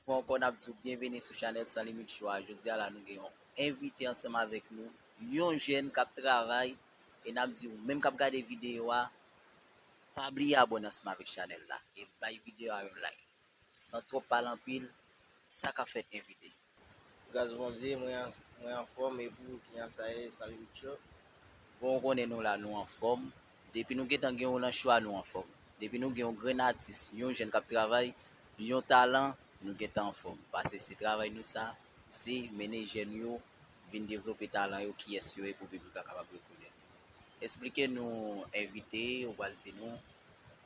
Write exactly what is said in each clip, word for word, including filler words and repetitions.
Fwa ankò, n ap di w byenveni sou chanèl San Limit Show a. Jodi a la, nou gen yon envite ansanm avèk nou, yon jèn k ap travay, e n ap di w, menm k ap gade videyo a, pa bliye abòne ansanm avèk chanèl la, e bay videyo a yon like. San twòp pale anpil, sa k ap fèt, envite? Gras Bondye, mwen an, mwen anfòm, e pou ou, kijan sa ye, San Limit Show? Bon, ou konnen nou la, nou anfòm. Depi nou gentan gen ou nan show a, nou anfòm. Depi nou gen yon grenn atis, yon jèn k ap travay, yon talan, nou gentan anfòm. Paske se travay nou sa, se mennen jèn yo vin devlope talan yo, kiyès yo ye, pou piblik la kapab rekonèt yo. Esplike nou, envite, ou pral di nou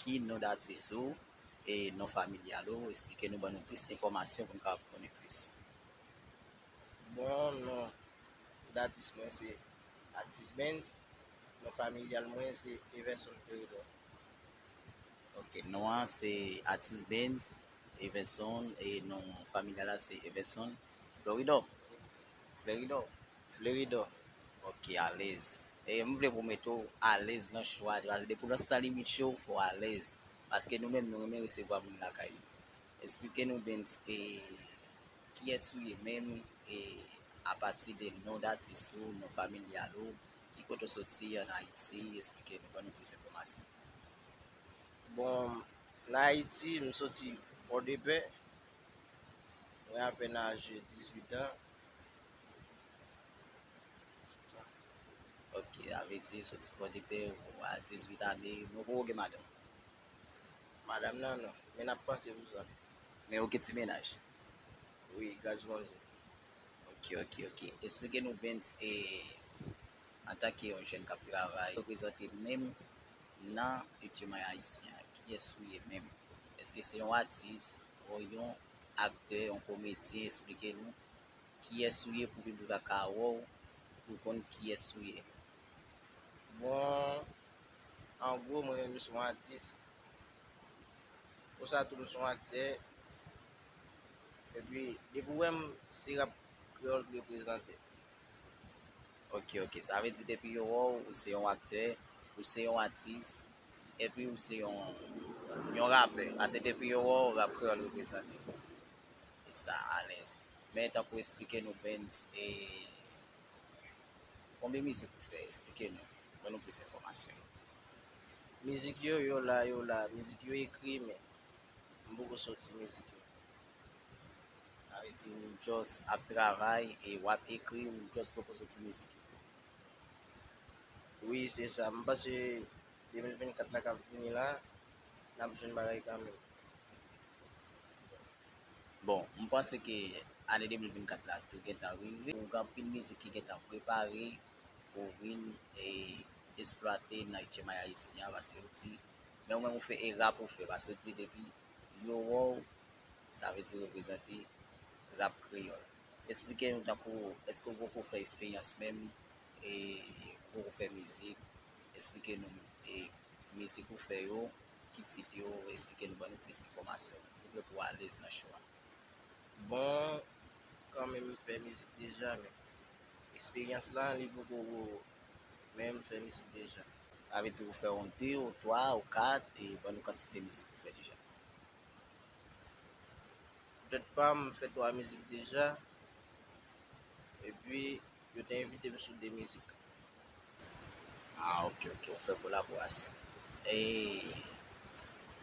ki non d atis ou e non familyal ou. Esplike nou, ban nou plis enfòmasyon pou nou kapab konnen plis. Bon, non d atis mwen se Atis Benz. Non familyal mwen se Everson Fleridor. Ok, non an se Atis Benz Everson e non familyal la se Everson Floridor. Floridor. Fleridor. Ok, alèz. E m vle pwomèt ou alèz nan show a, paske depi w nan San Limit Show, fò w alèz. Paske nou menm, nou renmen resevwa moun lakay nou. Esplike nou, Benz, e kiyès ou ye menm, e apati de non d atis ou, non familyal ou, ki kote w soti ann Ayiti, esplike nou, ban nou plis enfòmasyon. Bon, nan Ayiti, m soti Pòdepè. Mwen apèn aje dizuit an. Ok, sa vle di ou soti Pòdepè, ou a dizuit ane, men ou poko gen madanm? Madanm nan, non. Men n ap panse pou sa. Men ou gen ti mennaj? Wi, gras Bondye. Ok, ok, ok. Esplike nou, Benz, e antanke yon jèn k ap travay, reprezante menm nan H M I ayisyen an, kiyès ou ye menm? Èske se yon atis, ou yon aktè, yon komedyen? Esplike nou kiyès ou ye pou piblik la ka wè w, pou konn kiyès ou ye. Bon, an gwo, mwen menm, m se yon atis. Konsa tou, m se yon aktè. Epi, depi w wè m, se rap kreyòl k reprezante. Ok, ok. Sa vle di depi yo wè w, ou se yon aktè, ou se yon atis, epi ou se yon, yon rapè. Paske depi yo wè w, rap kreyòl reprezante. E sa, alèz. Men tankou esplike nou, Benz, e konbyen mizik ou fè? Esplike nou. Ban nou plis enfòmasyon. Mizik yo, yo la, yo la. Mizik yo ekri, men m poko soti mizik yo. Sa vle di ou just ap travay e w ap ekri, ou just poko soti mizik yo. Wi, se sa. M panse de mil vennkat la k ap vini la, n ap jwenn bagay kanmenm. Bon, m panse ke ane de mil vennkat la tou gentan rive. Ou gen anpil mizik ki gentan prepare pou vin e eksplwate nan H M I ayisyen an, paske yo di, men ou menm ou fè e rap ou fè, paske yo di depi yo wè w, sa vle di w reprezante rap kreyòl. Esplike nou tankou, èske w poko fè eksperyans menm, e ou poko fè mizik? Esplike nou, e mizik ou fè yo, ki tit yo, esplike nou, ban nou plis enfòmasyon. Nou vle pou w alèz nan show a. Bon, kanmenm m fè mizik deja, men eksperyans la, li poko gwo, men m fè mizik deja. Sa vle di ou fè yon de, ou twa, ou kat, e ban nou kantite mizik ou fè deja. Poutèt pa m, m fè twa mizik deja, epi yo te envite m sou de mizik. Ah, ok, ok, ou fè kolaborasyon. E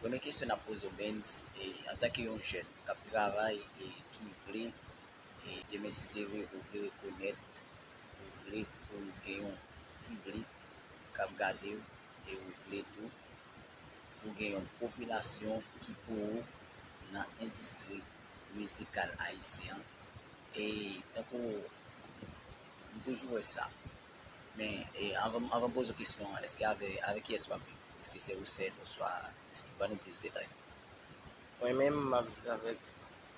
premye kesyon n ap poze w, Benz, e antanke yon jèn k ap travay e ki vle, e demen si Dye vle, ou vle rekonèt, ou vle pou w gen yon piblik k ap gade w, e ou vle tou pou gen yon popilasyon ki pou ou nan endistri mizikal ayisyen an. E tankou m toujou wè sa. Men, e anvan, anvan m poze w kesyon an, èske avè, avè kiyès w ap viv? Èske se ou sèl oswa, ban nou plis detay? Mwen menm, m ap viv avèk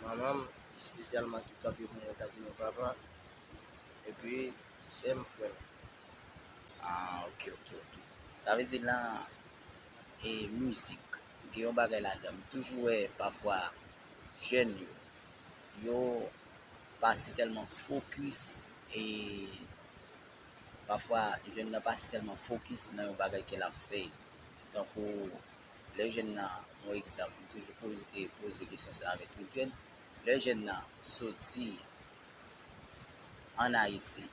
manman m, espesyalman ki kanpe pou mwen tankou yon papa, epi sè m, frè m. Ah, ok, ok, ok. Sa vle di la, e mizik, gen yon bagay ladan. M toujou wè pafwa jèn yo, yo pa si tèlman fokis, e pafwa jèn nan pa si tèlman fokis nan yon bagay ke l ap fè. Tankou lè jèn nan, yon egzanp, m toujou poze, e poze kesyon sa avèk tout jèn, Lè jèn nan soti ann Ayiti,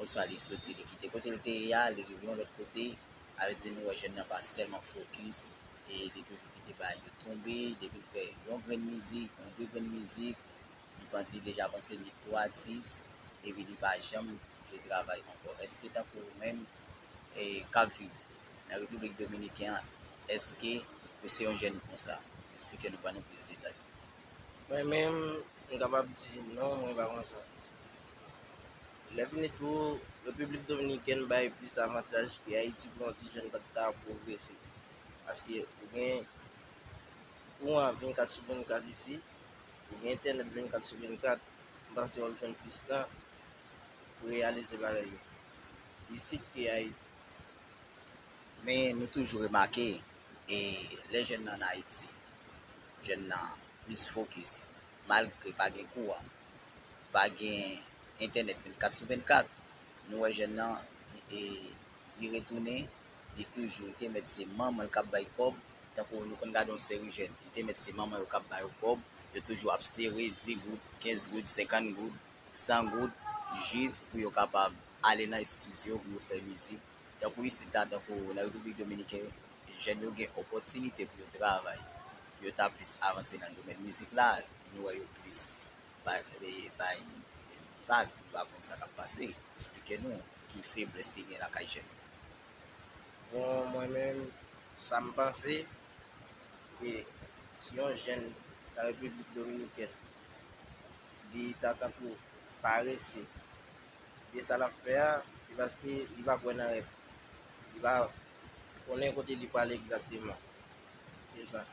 oswa li soti, li kite kote l te ye a, li rive yon lòt kote, sa vle di nou wè jèn nan pa tèlman fokis, e li toujou kite bagay yo tonbe, depi l fè yon grenn mizik, yon de grenn mizik, li, li deja panse li twò atis, epi li pa janm vle travay ankò. Èske tankou ou menm, e, k ap viv nan Repiblik Dominiken an, èske ou se yon jèn konsa? Esplike nou, ban nou plis detay. Mwen menm, m kapab di non, mwen pa konsa. Lè fini tou, Repiblik Dominikèn bay plis avantaj ke Ayiti pou yon ti jèn pa ta pwogrese. Paske ou gen kouran vennkat sou vennkat isi, ou gen entènèt vennkat sou vennkat, m panse w ap jwenn plis tan pou reyalize bagay yo isit ke Ayiti. Men nou toujou remake, e lè jèn nan ann Ayiti, jèn nan plis fokis, malgre pa gen kouran, pa gen entènèt vennkat sou vennkat, nou wè jèn nan vi-, e, vire tounen, li toujou te mèt se manman l k ap bay kòb, tankou nou konn gade yon seri jèn, li te mèt se manman yo k ap ba yo kòb, yo toujou ap sere dis goud, kenz goud, senkant goud, san goud, jis pou yo kapab ale nan estidyo pou yo fè mizik. Tankou isit la, tankou nan Repiblik Dominikèn, jèn yo gen opòtinite pou yo travay, pou yo ta plis avanse nan domèn mizik la, nou wè yo plis bay, bay vag, nou pa konn sa k ap pase. Esplike nou ki feblès ki gen lakay jèn yo. Bon, mwen menm, sa m panse, ke si yon jèn nan Repiblik Dominikèn, li ta tankou parese, de sa l ap fè a, se paske li pa kwè nan rèv. Li pa konnen kote li prale egzakteman. Se sa.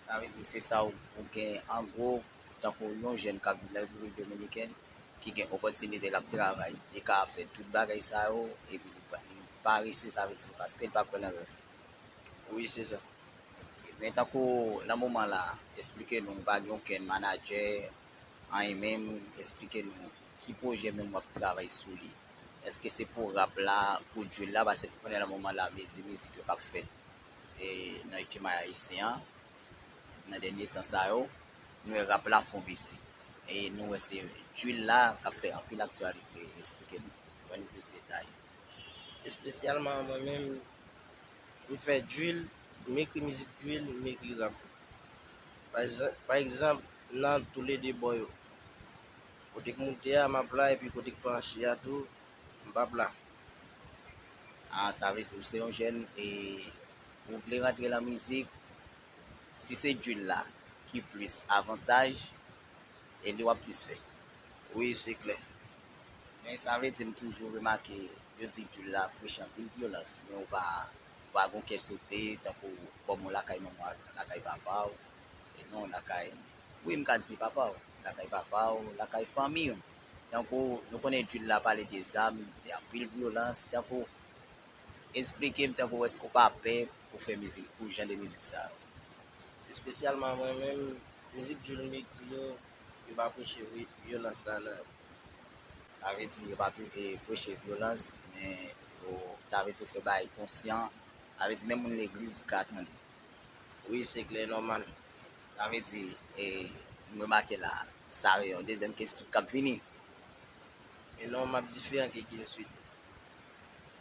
Sa vle di se sa ou, ou gen an gwo, tankou yon jèn k ap viv nan Repiblik Dominikèn, ki gen opòtinite l ap travay, li ka fè tout bagay sa yo, epi li pa, li parese, sa vle di se paske l pa kwè nan rèv li. Wi, se sa. Men tankou nan moman la, esplike nou, ou pa gen okenn manadjè, anyen menm, esplike nou ki pwojè menm w ap travay sou li. Èske se pou rap la, pou drill la, paske nou konnen nan moman la, mizi-, mizik yo k ap fèt, e, nan H M I ayisyen an, nan dènye tan sa yo, nou wè rap la fon bese. E nou wè se drill la k ap fè anpil aktyalite, esplike nou, ban nou plis detay. Espesyalman mwen menm, m fè drill, m ekri mizik drill, m ekri rap. Pa egzan-, pa egzanp, nan toulede bò yo. Kote k moute a, m ap la, epi kote k panche a tou, m p ap la. Ah, sa vle di ou se yon jèn e ou vle rantre nan mizik, si se drill la ki plis avantaj, e li w ap plis fè. Wi, se klè. Men sa vle di m toujou remake, yo di drill la preche anpil vyolans, men ou pa, ou pa gon kè sote, tankou kòm ou lakay manman w, lakay papa w, e non lakay, wi, m ka di papa w, lakay papa w, lakay fanmi w. Tankou nou konnen drill la pale de zam, de anpil vyolans, tankou esplike m tankou èske w pa pè pou fè mizik, pou jan de mizik sa yo? Espesyalman mwen menm, mizik drill m ekri yo, yo pa preche vy-, vyolans la nan yo. Sa vle di yo pa pre-, e, preche vyolans, men yo, sa vle di yo fè bagay konsyan. Sa vle di menm moun legliz ka tande. Wi, se klè, nòmal. Sa vle di, e, m remake la, sa yon dezyèm King Street k ap vini. E non, m ap diferan ke King Street.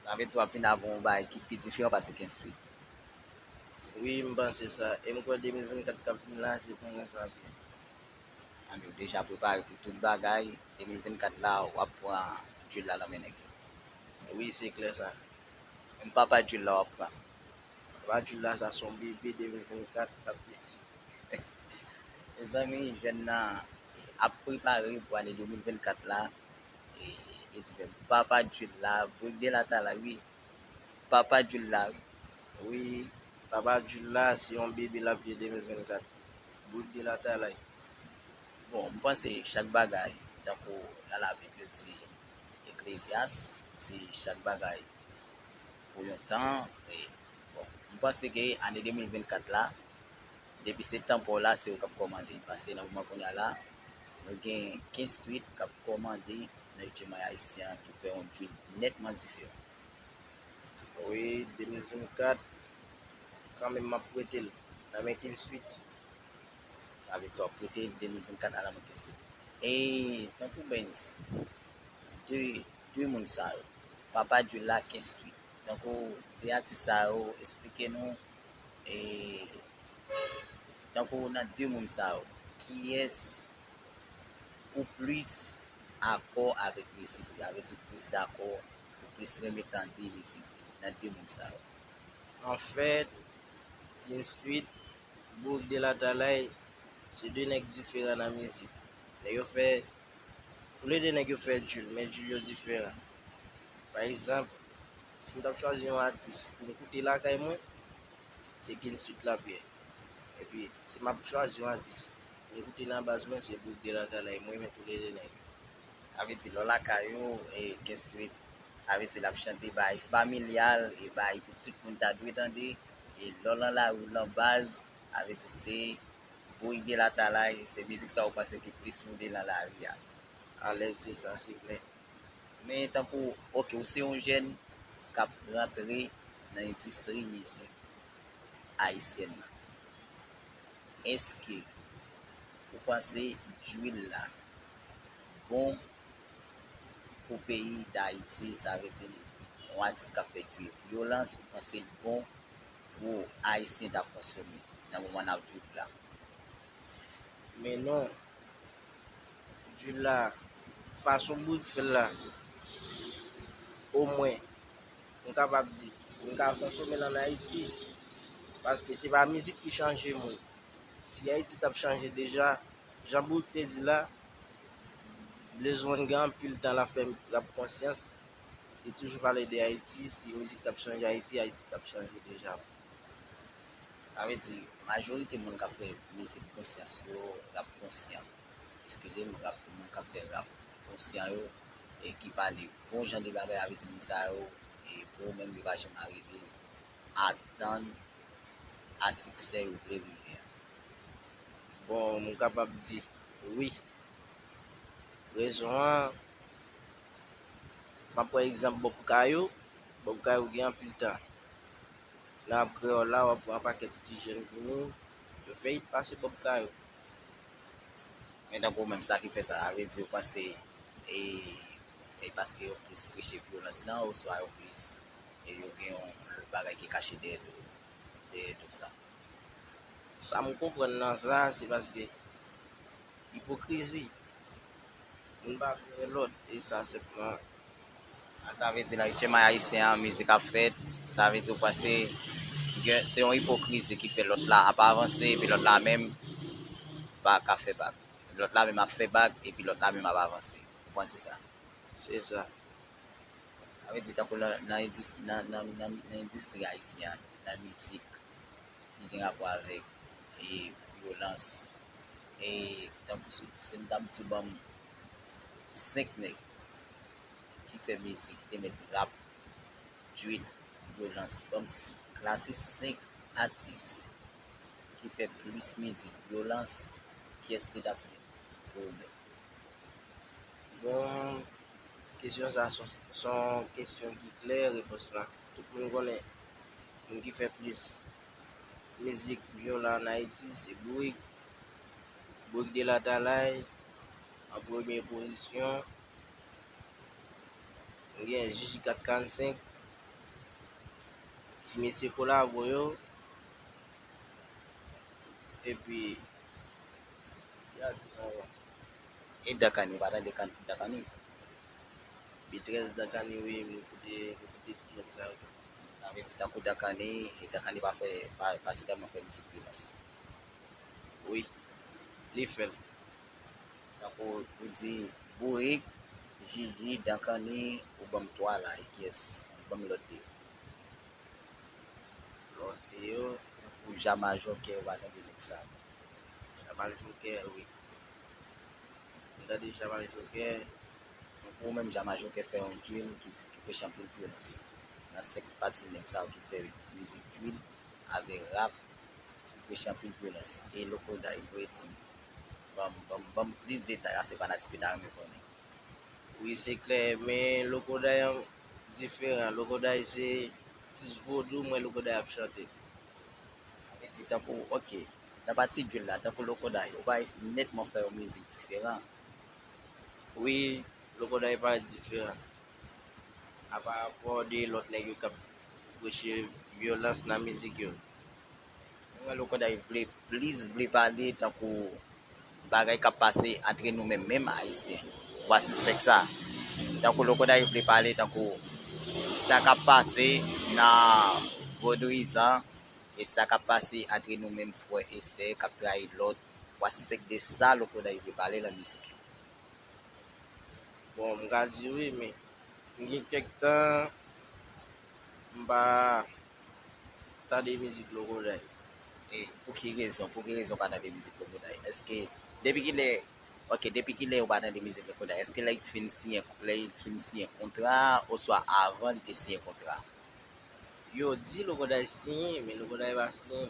Sa vle di w ap vin avè yon bagay ki pi diferan pase King Street. Wi, m panse sa. E m kwè de mil vennkat k ap vin la, se pou mwen sa vle. Anben, ou deja prepare pou tout bagay. De mil vennkat la, w ap pran drill la nan men nèg yo. Wi, se klè sa. Menm papa drill la w ap pran. Papa drill la, sa se yon bebe de mil vennkat k ap vini. Mezanmi, jèn nan ap prepare pou ane de mil vennkat la. E, e di menm, papa drill la, brick de la talay, wi. Papa drill la, wi. Wi, papa drill la, se yon bebe l ap ye de mil vennkat. Brick de la talay. Bon, m panse chak bagay, tankou nan Labib yo di, Eklezyas di chak bagay pou yon tan. E, bon, m panse ke ane de mil vennkat la, depi se tan pa w la, se ou k ap kòmande. Paske nan moman kounye a la, nou gen King Street k ap kòmande nan H M I ayisyen an, ki fè yon drill nètman diferan. Wi, de mil vennkat, kanmenm m ap prete l nan men King Street. M Sa vle di w ap prete de mil vennkat a lanmò Ken Street. E tankou Benz, de, de moun sa yo, papa Jules la, Ken Street. Tankou de atis sa yo, eksplike nou, e tankou nan de moun sa yo, kiyès ou plis akò avèk mizik li, sa vle di ou plis dakò, ou plis renmen tande mizik li nan de moun sa yo? Anfèt, Ken Street, Bourik de Latalay, se de nèg diferan nan mizik. Nèg yo fè, toulede nèg yo fè drill, men drill yo diferan. Pa egzanp, si m t ap chwazi yon atis pou m koute lakay mwen, se Ken Street l ap ye. Epi, si m ap chwazi yon atis pou m koute nan baz mwen, se Bourik de Latalay. Mwen renmen toulede nèg. Sa vle di, lè w lakay ou, e Ken Street, sa vle di l ap chante bagay familyal, e bagay pou tout moun ta dwe tande, e lè w nan lari w nan baz, sa vle di se Bourik de Latalay, se mizik sa ou panse ki plis woude nan lari a? Alèz, se sa, se klè. Men tankou, oke, ou se yon jèn k ap rantre nan endistri mizik ayisyèn nan. Èske ou panse drill la bon pou peyi Dayiti? Sa vle di, yon atis k ap fè drill vyolans, ou panse l bon pou Ayisyen ta konsome nan moman n ap viv la? Men non, drill la, fason Bourik fè l la, omwen, m kapab di, m ka konsome l ann Ayiti, paske se pa mizik ki chanje moun. Si Ayiti t ap chanje deja, jan Bourik te di la, Blaze One gen anpil tan l ap fè rap konsyans, li toujou pale de Ayiti, si mizik t ap chanje Ayiti, Ayiti t ap chanje deja. Sa vle di, majorite moun k ap fè mizik konsyans yo, rap konsyan, eskize m, rap, moun k ap fè rap konsyan yo, e ki pale bon jan de bagay, sa vle di moun sa yo, e pou yo menm, yo pa janm arive atann a siksè yo vle rive a. Bon, m kapab di wi. Rezon an, m ap pran egzanp Bob Kayou. Bob Kayou gen anpil tan. Nan rap kreyòl la, w ap wè yon pakèt ti jèn vini, yo fè hit pase Bob Kayou. Men tankou ou menm, sa ki fè sa, sa vle di ou panse e, e paske yo plis preche vyolans lan, oswa yo plis, e yo gen yon lòt bagay ki kache dèyè do, dèyè do sa? Sa m konprann nan sa, se paske ipokrizi. Youn pa vle wè lòt, e sa senpman. A, sa vle di nan itjyèm ay ayisyen an, mizik ap fèt, sa vle di ou panse gen, se yon ipokrizi ki fè lòt la ap avanse, epi lòt la menm pa ka fè bak. Lòt la menm ap fè bak, epi lòt la menm ap avanse. Ou panse sa? Se sa. Sa vle di tankou nan, nan endis-, nan, nan, nan, nan endistri ayisyen an, nan mizik ki gen rapò avèk, e, vyolans. E tankou si, si m t ap di w ban m senk nèg ki fè mizik, ki te met rap, drill, vyolans, ban m si-, klase senk atis ki fè plis mizik vyolans, kiyès li t ap ye pou ou menm? Bon, kesyon sa se yon, se yon kesyon ki klè, repons lan. Tout moun konnen moun ki fè plis mizik vyolan ann Ayiti, se Bourik. Bourik de Latalay, an premye pozisyon. Gen Jiji kat karannsenk, ti mesye kolabo yo, epi y a di sa ankò. E Dakani, ou pa tande kan-, Dakani? Bitrès Dakani, wi, m koute, m koute ti jèn sa yo. Sa vle di tankou Dakani, e Dakani pa fè, pa, pa sèlman fè mizik vyolans. Wi, li fè l. Tankou ou di Bourik, Jiji, Dakani, ou ban m twa la, e kiyès? Ou ban m lòt de yo. Lòt de yo, tankou Jama Jokè, ou pa tande nèg sa? Jama Jokè, wi. M tande Jama Jokè. Tankou ou menm, Jama Jokè fè yon drill ki, ki preche anpil vyolans. Nan senk pati nèg sa yo ki fè mizik drill avè rap ki preche anpil vyolans. E Loco Day, voye di m, ban m, ban m, ban m plis detay, a se fanatik yo ta renmen konnen. Wi, se klè, men Loco Day an diferan. Loco Day se plis vodou, mwen Loco Day ap chante. Sa vle di tankou, oke, Pati drill la, tankou Lokoday, ou bay nètman fè yon mizik diferan. Wi, Lokoday parèt diferan. A pa rapò de lòt nèg yo k ap preche vyolans nan mizik yo. Mwen wè Lokoday vle plis vle pale tankou bagay k ap pase antre nou menm, menm Ayisyen. Ou pa sispèk sa? Tankou Lokoday vle pale tankou sa k ap pase nan vodouyizan e sa k ap pase antre nou menm frè e sè k ap trayi lòt. Ou pa sispèk de sa Lokoday vle pale nan mizik yo? Bon, m ka di wi, men m gen kèk tan m pa tande mizik Lokoday. E pou ki rezon, pou ki rezon ou pa tande mizik Lokoday? Èske depi kilè, ok, depi kilè ou pa tande mizik Lokoday? Èske lè li fin siyen, lè li fin siyen kontra, oswa avan li te siyen kontra? Yo di Lokoday siyen, men Lokoday pa siyen.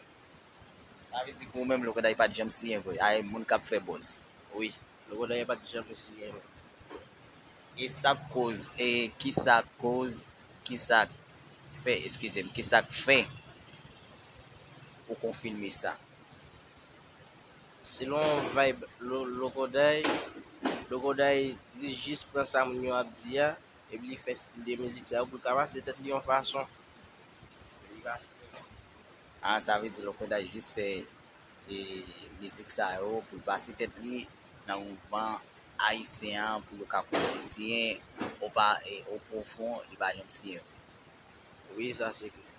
Sa vle di pou ou menm Lokoday pa t janm siyen vre? Ay, moun k ap fè buzz. Wi, Lokoday pa t janm siyen vre. E sa k koz, e ki sa k koz, ki sa k fè, eskize m, ki sa k fè ou konfime sa? Selon vibe Lo- Lokoday, Lokoday li jis pran sa moun yo ap di a, epi li fè stil de mizik sa yo pou l ka pase tèt li yon fason. Li pa siyen. Ah, sa vle di Lokoday jis fè e mizik sa yo pou l pase tèt li nan mouvman ayisyen an pou yo ka konnen li siyen, ou pa, e o pwofon li pa janm siyen. Wi, sa se klè.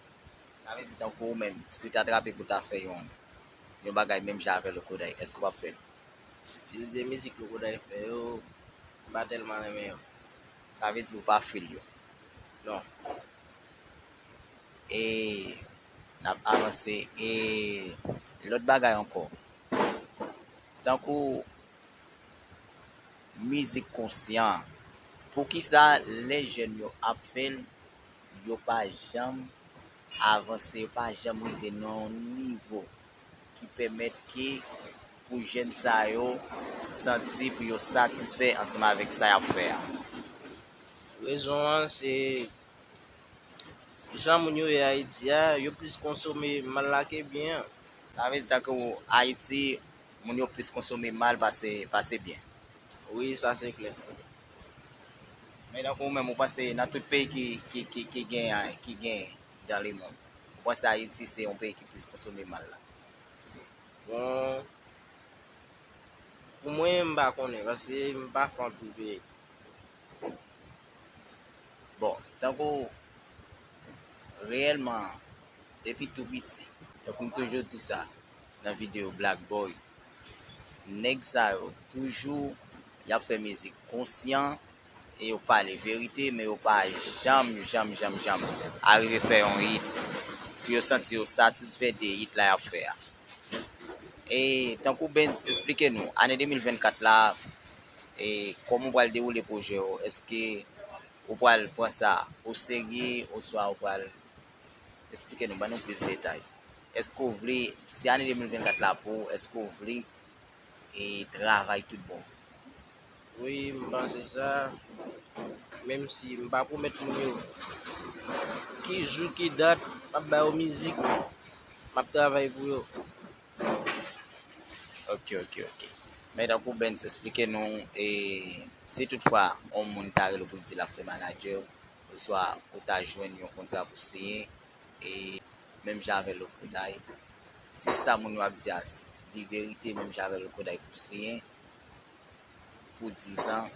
Sa vle di tankou ou menm, si w ta trape pou w ta fè yon, yon bagay menm jan avè Lokoday, èske w p ap fè l? Stil de mizik Lokoday fè yo, m pa tèlman renmen yo. Sa vle di ou pa feel yo? Non. E n ap avanse. E lòt bagay ankò, tankou mizik konsyan, poukisa lè jèn yo ap fè l, yo pa janm avanse, yo pa janm rive nan yon nivo ki pèmèt ke pou jèn sa yo santi pou yo satisfè ansanm avèk sa y ap fè a? Rezon an se jan moun yo ye Ayiti a, yo plis konsome mal la ke byen an. Sa vle di tankou Ayiti, moun yo plis konsome mal pase, pase byen. Wi, sa se klè. Men tankou ou menm, ou panse nan tout peyi ki, ki, ki, ki gen, ki gen dans le monde, ou panse Ayiti se yon peyi ki plis konsome mal la? Bon, pou mwen, m pa konnen, paske m pa fè anpil peyi. Bon, tankou reyèlman, depi tou piti, tankou m toujou di sa nan videyo Black Boy, nèg sa yo toujou y ap fè mizik konsyan e yo pale verite, men yo pa janm, janm, janm, janm arive fè yon hit pou yo santi yo satisfè de hit la y ap fè a. E tankou Bens eksplike nou, ane de mil vennkat la, e kòman w pral dewoule pwojè w? Èske ou pral pran sa oserye oswa ou pral eksplike nou, ban nou plis detay? Èske w vle, si ane de mil vennkat la pou ou, èske w vle e travay tout bon? Wi, m panse sa, menm si m pa pwomèt moun yo ki jou, ki dat m ap ba yo mizik, men m ap travay pou yo. Ok, ok, ok. Men tankou Bens eksplike nou, e si toutfwa yon moun ta rele w pou l di l ap fè manadjè w, oswa ou ta jwenn yon kontra pou siyen, e menm jan avè Lokoday, si sa moun yo ap di a li verite, menm jan avè Lokoday pou siyen pou dizan,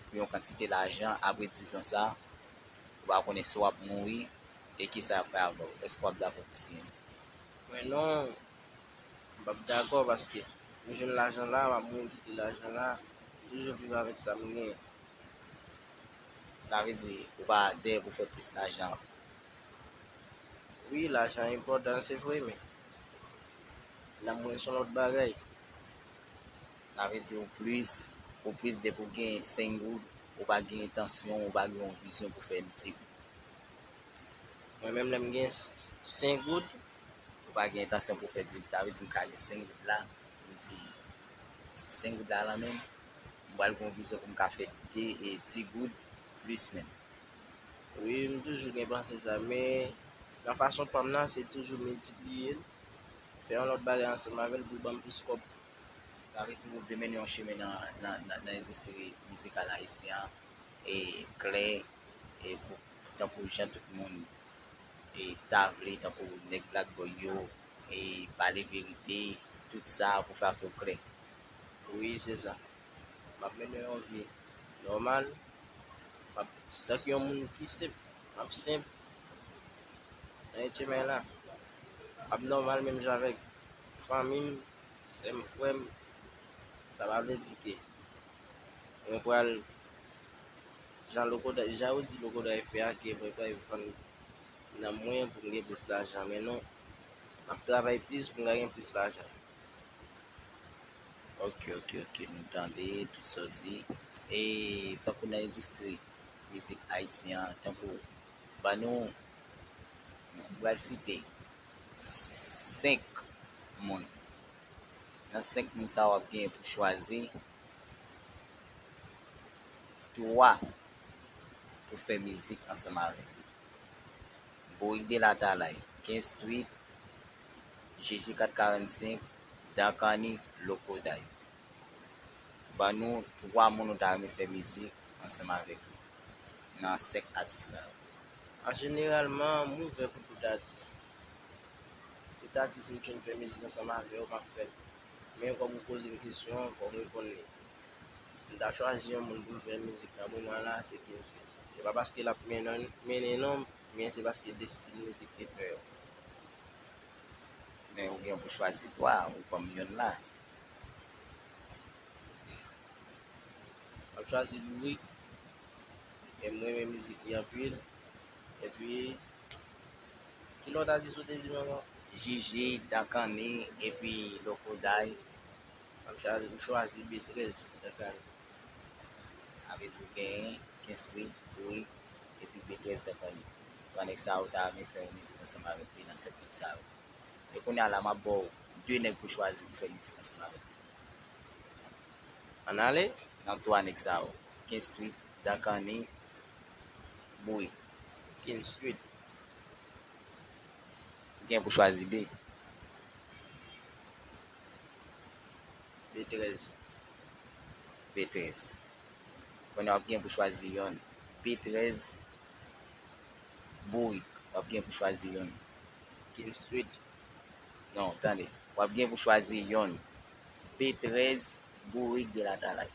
pou yon kantite lajan, apre dizan sa, ou pa konnen si w ap mouri, e kisa y ap fè avè w? Èske w ap dakò pou siyen? Mwen non, m p ap dakò paske m jwenn lajan la, m ap mouri kite lajan la, m toujou viv avèk sa m genyen. Sa vle di ou pa dèyè pou fè plis lajan? Wi, lajan enpòtan, se vre, men nanm mwen se yon lòt bagay. Sa vle di ou plis, ou plis depi w gen senk goud, ou pa gen entansyon, ou pa gen yon vizyon pou fè ti goud? Mwen menm, lè m gen senk goud, si w pa gen entansyon pou fè di, sa vle di m ka gen senk goud la, m di, si senk goud la nan men m, m pral gen yon vizyon pou m ka fè de, e, ti goud plis menm. Wi, m toujou gen panse sa, men nan fason pa m nan, se toujou miltipliye l, fè yon lòt bagay ansanm avè l pou l ban m plis kòb. Sa vle di ou vle mennen yon chemen nan, nan, nan, nan endistri mizikal ayisyen an, e klè, e pou, tankou jan tout moun, e ta vle, tankou nèg Black Boy yo, e pale verite, tout sa pou fè afè w klè. Wi, se sa. M ap mennen yon vi nòmal. M ap, tankou yon moun ki senp, m ap senp nan etye may la. M ap nòmal menm jan avèk fanmi m, sè m, frè m. Sa pa vle di ke mwen pral, jan Lokoday, jan yo di Lokoday fè a, ke mwen pral vann nanm mwen pou m gen plis lajan. Men non, m ap travay plis pou m ka gen plis lajan. Ok, ok, ok. Nou tande tout sa w di. E tankou nan endistri mizik ayisyen an, tankou, ban nou, m pral site senk moun. Nan senk moun sa a, w ap gen pou chwazi twa pou fè mizik ansanm avèk li. Bourik de Latalay, King Street, J J kat karannsenk, Dakani, Lokoday. Ban nou twa moun ou ta renmen fè mizik ansanm avèk li nan senk atis sa yo. An jeneralman, m ouvè pou tout atis. Tout atis m jwenn fè mizik ansanm avè yo, m ap fè l. Men kòm ou poze m kesyon an, fò m reponn li. M ta chwazi yon moun pou m fè mizik nan moman la, se King Street. Se pa paske l ap mennen, mennen non, men se paske de stil mizik li fè yo. Men ou gen pou chwazi twa, ou ban m yonn la. M ap chwazi Bourik, e m renmen mizik li anpil. Epi, ki lòt atis ou te di m ankò? J J, Dakani, epi Lokoday. M ap chwazi, m chwazi B trèz, Dakani. Sa vle di ou genyen King Street, Bourik, epi B trèz, Dakani. Twa nèg sa yo, ou ta renmen fè yon mizik ansanm avèk li nan senk nèg sa yo. E kounye a la, m ap ba w de nèg pou chwazi pou fè mizik ansanm avèk li. Ann ale. Nan twa nèg sa yo, King Street, Dakani, Bourik. King Street. Ou gen pou chwazi B. B trèz. B trèz. Kounye a w ap gen pou chwazi yonn. B trèz, Bourik. W ap gen pou chwazi yonn. King Street. Non, tande. W ap gen pou chwazi yonn. B trèz, Bourik de Latalay.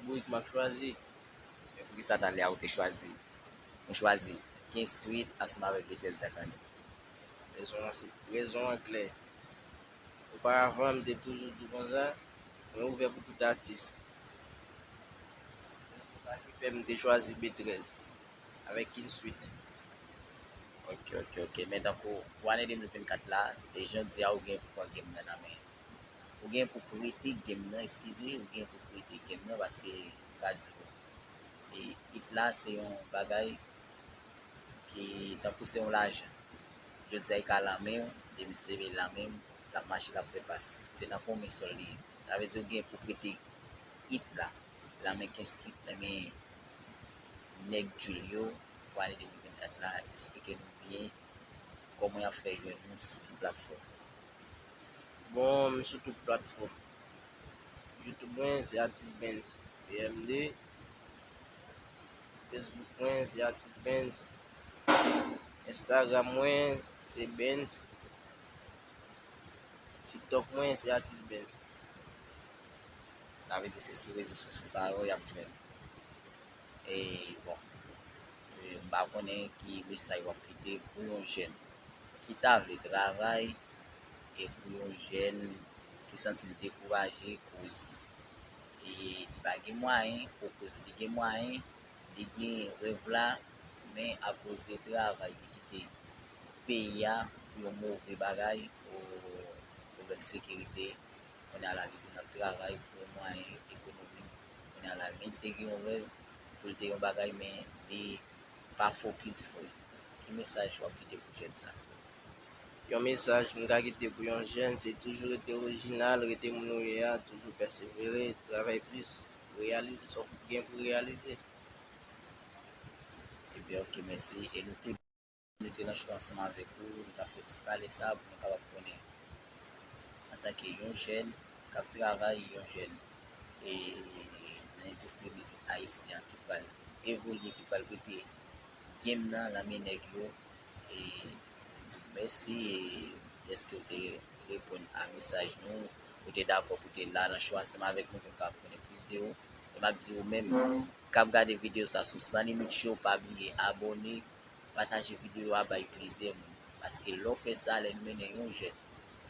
Bourik m ap chwazi. Men poukisa talè a ou te chwazi? Ou chwazi King Street ansanm avèk B trèz Dakani. Rezon an se, rezon an klè. Oparavan, m te toujou di konsa, mwen ouvè pou tout atis. Se sa ki fè m te chwazi B trèz avèk King Street. Ok, ok, ok. Men tankou pou ane de mil vennkat la, e jan w di a, ou gen pou pran game nan nan men. Ou gen pou prete game nan, eskize, ou gen pou prete game nan, paske m ka di w, e, it la se yon bagay ki tankou se yon lajan. Jodi a, li ka lan men w, demen si Dye vle, li lan men w, l ap mache, l ap fè pas. Se nan konbyen sòl li ye. Sa vle di ou gen pou prete it la, lan men King Street, lan men nèg Julio, pou ane de mil vennkat la, eksplike nou byen kòman y ap fè jwenn nou sou tout platfòm. Bon, m sou tout platfòm. YouTube mwen se Atis Benz B M D. Facebook mwen se Atis Benz. Instagram mwen se Benz. TikTok mwen se Atis Benz. Sa vle di se sou rezo sosyo sa yo y ap jwenn. E bon, e m pa konnen ki mesaj w ap kite pou yon jèn ki ta vle travay e pou yon jèn ki santi l dekouraje koz, e li pa gen mwayen, okoz li gen mwayen, li gen rèv la, men akoz de travay li kite peyi a pou yon move bagay, o, pwoblèm sekirite, kounye a la li vin ap travay pou yon mwayen ekonomik, kounye a la men li te gen yon rèv pou l te yon bagay, men li pa fokis vre. Ki mesaj w ap kite pou jèn sa? Yon mesaj m ka kite pou yon jèn, se toujou rete orijinal, rete moun ou ye a, toujou pèsevere, travay plis, reyalize sa w gen pou reyalize. Ebyen, ok, mèsi. E nou te, nou te nan cho ansanm avèk ou, nou ta fè ti pale sa pou nou kapab konnen Antanke yon jèn k ap travay, yon jèn e nan endistri mizik ayisyen an ki pral evolye, ki pral pote game nan nan men nèg yo. E m di w mèsi e dèske w te reponn a mesaj nou, ou te dakò pou w te la nan show ansanm avèk nou pou n ka konnen plis de ou. E m ap di ou menm k ap gade videyo sa sou Sans Limites Show, pa bliye abòne, pataje videyo a, bay plizyè moun. Paske lè w fè sa, lè nou mennen yon jèn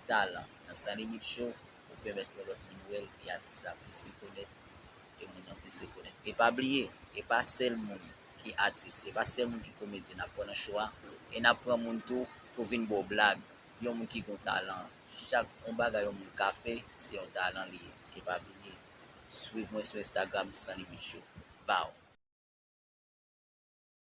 talan nan Sans Limites Show, ou pèmèt yon lòt moun wè l, e atis la plis rekonèt, e moun nan plis rekonèt. E pa bliye, e pa sèl moun ki atis, e pa sèl moun ki komedyen n ap pran nan show a, e n ap pran moun tou pou vin ba w blag. Yon moun ki gen yon talan, chak yon bagay yon moun ka fè, se yon talan li ye. E pa bliye, swiv mwen sou Instagram, Sans Limites Show. Bow!